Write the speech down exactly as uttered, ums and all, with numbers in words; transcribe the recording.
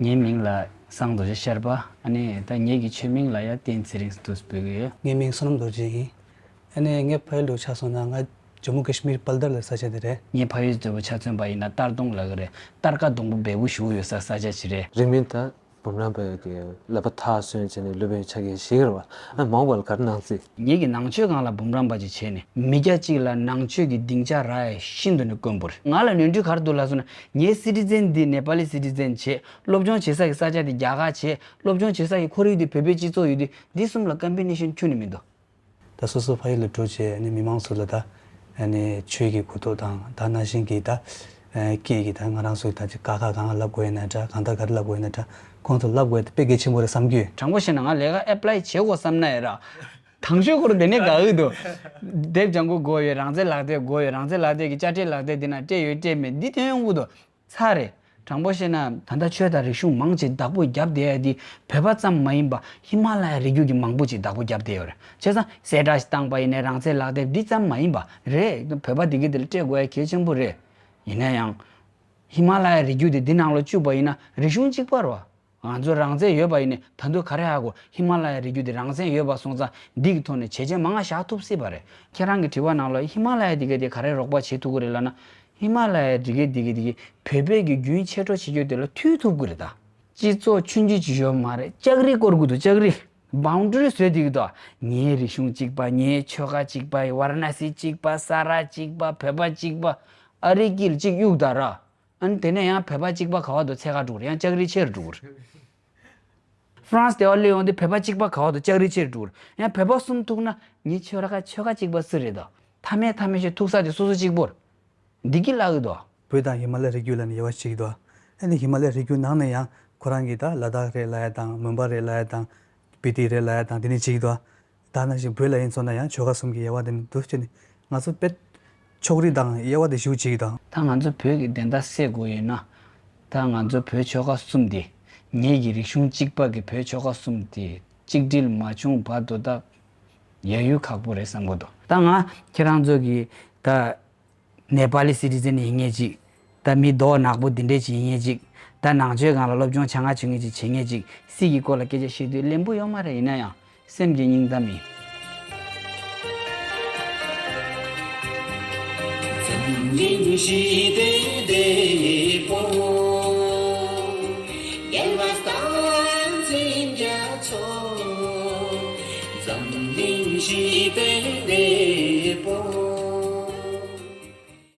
ངའི་མིང་ལ་སངས་རྡོ་རྗེ་ཤར་པ། ཨ་ནི་ད་ངེད་ཀྱི་ཆོས་མིང་ལ་ཡ་བསྟན་ཚེ་རིང་འདུག་འབོད་ཀྱི་ཡོད། ངའི་མིང་བསོད་ནམས་རྡོ་རྗེ་ཡིན། ཨ་ནི་ངས་ཕ་ཡུལ་དུ་ཆ་སོང་ན་ང་ཇམ་མུ་ཀེ་ཤི་མིར་པལ་དར་ལ་ས་ཆ་དེ་རེད། ངའི་ཕ་ཡུལ་དུ་ཆ་མཚོན་པ་ཡིན་ན་སྟར་སྡོང་ལབ་ཀྱི་རེད། སྟར་ཀ་སྡོང་པོ་འབེལ་པོ་ཞེ་པོ་ཡོད་ས་ས་ཆ་ཅིག་རེད། རིང་མིན་ད་འབུམ་རམས་པའི་གི་བསླབ་པ་མཐར་སོན་བྱས་ནས་སློབ་དཔོན་ཆ་བརྒྱད་བཞེས་ཀྱི་རེད་བ། ཨ་མང་བ་ལ་ག་རེ་གནང་སྲིད། ངེད་ཀྱིས་ནང་ཆོས་སྒང་ལ་འབུམ་རམས་པ་ཅིག་བྱས་ནས་མི་སྐྱ་གཅིག་ལ་ནང་ཆོས་ཀྱི་སྡིངས་ཆ་རག་ཡ་ཤིན་ཏུ་ནས་དཀོན་པོ་རེད། ང་ལ་ནོར་འཁྲུལ་ག་རེ་འདུག་ལབ་སོང་ན། ངའི་སི་ཊི་ཛེན་འདི་ནེ་པ་ལི་སི་ཊི་ཛེན་བྱས། སློབ་སྦྱོང་བྱེད་ས་ཀྱི་ས་ཆ་དེ་རྒྱ་གར་བྱས། སློབ་སྦྱོང་བྱེད་ས་ཀྱི་ཁོར་ཡུག་དེ་བོད་པའི་སྤྱི་ཚོགས་ཡུལ་དེ། འདི་གསུམ་ལ་ཀམ་བི་ནེ་ཤན་ཁྱོན་ནས་མི་འདུག་ད་སོ་སོ་ཕ་ཡུལ་ལ་འགྲོ་བྱས་ནས་མི་མང་ཚོ་ལ་ད་ཨ་ནི་ཆོས་ཀྱི་གོ་རྟོགས་དང་ད་ནང་བཞིན་གྱི་ད་ཨ་སྐད་ཀྱི་ད་ང་རང་ཚོའི་ད་ཅིག་ཀ་ཁ་གང་ལབ་དགོས་ཡིན་ན་འདྲ། གང་ལྟར་ག་རེ་ལབ་དགོས་ཡིན་ན་འདྲ། ཁོང་ཚོ་ལབ་དགོས་དེ་དཔེ་གལ་ཆེན་པོ་རེད་བསམ་གྱི་ཡོད། དྲང་པོ་བཤད་ན་ང་ལས་ཀ་ཨེ་པ་ལའི་བྱེད་དགོས་བསམ་ན་ཡང་ར། དང་ཤོས་ཁོ་རང་དེ་ནས་དགའ་གི་འདུག་དེབ་ལྗང་ཁུ་དགོས་ཡོད། རང་བཙན་ལག་དེབ་དགོས་ཡོད། རང་བཙན་ལག་དེབ་ཀྱི་དཔྱ་ཁྲལ་ལག་དེབ་འདི་ན་སྤྲད་ཡོད་སྤྲད་མེད་འདི་དོན་ཡོང་གི་འདུག་ཚར་རེད། དྲང་པོ་བཤད་ན་ད་ལྟ་ཆོས་དང་རིག་གཞུང་མང་ཆེ་བདག་པོ་རྒྱབ་བསྡད་ཡ་དེ་བོད་པ་ཙམ་མ་ཡིན་པ་ཧི་མ་ལ་ཡ་རི་རྒྱུད་ཀྱི་མང་པོ་ཅིག་བདག་པོ་རྒྱབ་བསྡད་ཡོད་རེད། བྱས་ཙང་གསལ་བསྒྲགས་ཤིག་བཏང་པ་ཡིན་ནའི་རང་བཙན་ལག་དེབ་འདི་ཙམ་མ་ཡིན་པ་རེད། བོད་པ་དེ་གི་དེ་ལ་སྤྲད་དགོས་ཡ་གལ་ཆེན་པོ་རེད། ཡིན་ན་ཡང་། ཧི་མ་ལ་ཡ་རི་རྒྱུད་དེ་འདི་ནང་ལ་བཅུག་པ་ཡིན་ན་རིག་གཞུང་གཅིག་པ་རེད་བ། ང་ཚོ་རང་བཙན་ཡོད་པ་ཡིན་ནའི་ད་དུང་ག་རེ་ཧ་གོ། ཧི་མ་ལ་ཡ་རི་རྒྱུད་དེ་རང་བཙན་ཡོད་པ་སོང་ཙང་འདི་གི་ཐོག་ནས་བྱས་རྗེས་མང་ང་བཞག་ཐུབ་སྲིད་པ་རེད། ཁྱེད་རང་གི་དྲི་བ་ནང་ལ་ཧི་མ་ལ་ཡ་དེ་ག་དེ་ག་རེ་རོགས་པ་བྱེད་ཐུབ་ཀྱི་རེད་ལབ་ན། ཧི་མ་ལ་ཡ་དེ་ག་དེ་ག་དེ་ག་བོད་པའི་གི་རྒྱུན་ཆད་འགྲོ་བྱེད་རྒྱུ་དེ་ལ་ཐུག་ཐུབ་ཀྱི་རེད་ད། སྤྱི་ཚོགས་ཆུང་ཆུང་ཅིག་ཡོད་མ་རེད། ལྕགས་རི་བསྐོར་དགོས་འདུག་ལྕགས་རི། བའུན་ཌ་རི་བཟོས་བསྡད་ཀྱི་འདུག་ངའི་རིག་གཞུང་གཅིག་པ། ངའི་ཆོལ་ཁ་གཅིག་པ། ཝཱ་ར་ཎ་སི་གཅིག་པ། ས་ར་གཅིག་པ། བོད་པ་གཅིག་པ། ཨ་རི་དཀྱིལ་གཅིག་གཡུག་ད་ར། ཨ་ནི་དེ་ནས་ཡང་བོད་པ་གཅིག་པ་ག་བ་འདུག་ཚད་ག་འགྲོ་གི་རེད། ཡང་ལྕགས་རི་ཆེ་རུ་འགྲོ་གི་རེད། ཧྥ་རན་སི་དེ་བ་སླེབས་ཡོང་དུས་བོད་པ་གཅིག་པ་ག་བ་འདུག་ལྕགས་རི་ཆེ་རུ་འགྲོ་གི་རེད། ཡང་བོད་པ་གསུམ་ཐུག་ན་ངའི་ཆོལ་ཁ་ཆོལ་ཁ་གཅིག་པ་སུ་རེད་དོ། མཐའ་མའི་མཐའ་མའི་ཆོས་ཐུག་ས་དེ་སོ་སོ་གཅིག་པོ་རེད། འདི་གི་ལབ་ཀྱི་འདུག་བོད་དང་ཧི་མ་ལ་ཡའི་རི་རྒྱུད་ལ་ནི་དབྱེ་བ་ཕྱེ་གི་འདུག་ཨ་ནི་ཧི་མ་ལ་ཡའི་རི་རྒྱུད་ནང་ནས་ཡང་ཁོ་རང་གིས་ད་ལ་དྭགས་རེད་ལབ་ཡ་དང་། མོན་པ་རེད་ལབ་ཡ་དང་། སྤི་ཏི་རེད་ལབ་ཡ་དང་། དེ་ནས་ཕྱེ་གི་འདུག་ད་ནང་བཞིན་བོད་ལ་ཡིན་ཚོ་ན་ཡང་ཆོལ་ཁ་གསུམ་གྱི་དབྱེ་བ་དེ་ནི་འདུག་ཅེས་ནི་ང་ཚོ་དཔེ་ཕྱོགས་རིས་དང་དབྱེ་བ་དེ་ཞུ་བྱེད་ཀྱི་འདུག་ད་ང་ཚོ་བོད་ཀྱི་བདེན་མཐའ་གསལ་དགོས་ཡོད་ན། ད་ང་ཚོ་བོད་ཆོལ་ཁ་གསུམ་དེ། ངེད་ཀྱི་རིག་གཞུང་གཅིག་པ་གི་བོད་ཆོལ་ཁ་གསུམ་དེ་གཅིག་སྒྲིལ་མ་བྱུང་བར་དུ་ད་ཡ་ཡུལ་ཁག་པོ་རེད་བསམ་གྱི་འདུག་ད་ང་ཁྱེད་རང་ཚོ་གི་ད་ནེ་པ་ལི་སི་ཊི་ཛན་ཡིན་ངེས་ཅིག་ད་མི་མདོག་ནག་པོ་འདི་འདྲས་ཅིག་ཡིན་ངེས་ཅིག་ད་ནང་ཆོས་སྒང་ལ་སློབ་སྦྱོང་བྱ་ང་བྱེད་ངེས་ཅིག་བྱེད་ངེས་ཅིག་སྲིད་ཀྱི་སྐོར་ལ་སྐད་ཆ་བཤད་དུས་ལན་པོ་ཡོད་མ་རེད། ཡིན་ན་ཡང་སེམས་ཀྱི་སྙིང་གཏམ་ཡིན། འཛམ་གླིང་ཞི་བདེའི་དེད་དཔོན། རྒྱལ་བ་སྟག་འཛིན་རྒྱ་མཚོ། འཛམ་གླིང་ཞི་བདེའི་དེད་དཔོན།